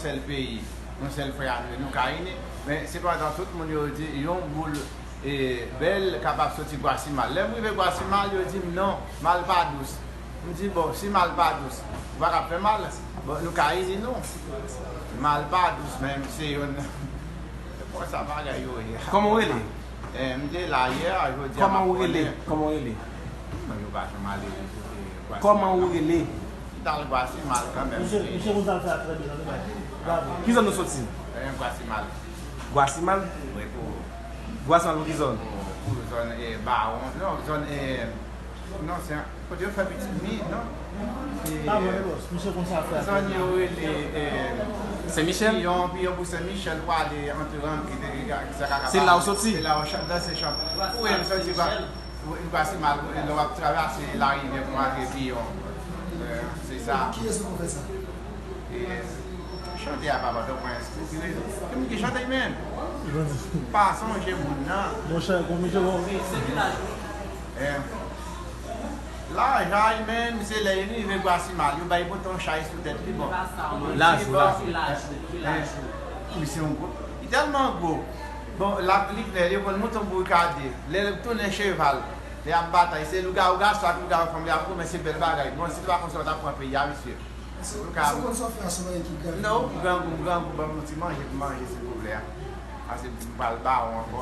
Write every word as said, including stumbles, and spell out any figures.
sèl peyi, yon sèl frè a nou ye, nou ka ini. Men sepandan, tout moun yo di yon boul e, bèl kapab soti Gwasimal. Lè m rive Gwasimal, yo di m non, mal pa dous. M di, bon, si mal pa dous, ou pa ka fè mal. Bon, nou ka ini nou. Mal pa dous, men se yon. Bon, sa bagay yo ye. Kòman w rele? Eh, m te la yè, jodi a m ap konnen. Kòman w rele? Kòman w rele? Non, yo pa janm ale, eh, Gwasimal. Kòman w rele? M t al Gwasimal kanmenm. Misye, misye konn sa l fè a trè byen, ann. Bravo. Ki zòn nou soti? Eh, Gwasimal. Gwasimal? Wi, pou Gwasimal pou ki zòn? Pou, pou zòn, eh, Bawon. Non, zòn, eh, non, se kote yo fè pitit mi, non? Eh, pa vrè, bòs. Misye konn sa fè. Zòn yo rele, eh, Sen Michèl? Piyon, Piyon pou Sen Michèl, pou ale antre Ranm, ki te, ki sa ka. Se la ou soti? Se la ou chan-, danse chan. Ou e m soti ba. Ou, ou pase mal, lè w ap travèse larivyè pou antre Piyon. Eh, se sa. Kiyès ou konn fè sa? E, chante a, papa, Pòtoprens. Ki moun ki chante, men? Pa sonje moun nan. Monchè, konbyen bon. Eh. Laj a, men, misye lè li rive Gwasimal, yo bay pote yon chay sou tèt li, bon. Laj ou, laj ou. Eh, misye yon gwo. Li tèlman gwo. Bon, l ap liknè, yo konn monte yon bourikade. Lè l tounen cheval, lè y ap batay, se lougawou gason ak lougawou fanm, y ap goumen, se bèl bagay. Bon, si se pa konsa, yo t ap pran peyi a, mesye. Ou ka. Sa konn sa w fè a sou nèg ki grangou? Non, grangou, grangou, ban m yon ti manje pou manje, silvouplè. Paske m pral ba w ankò.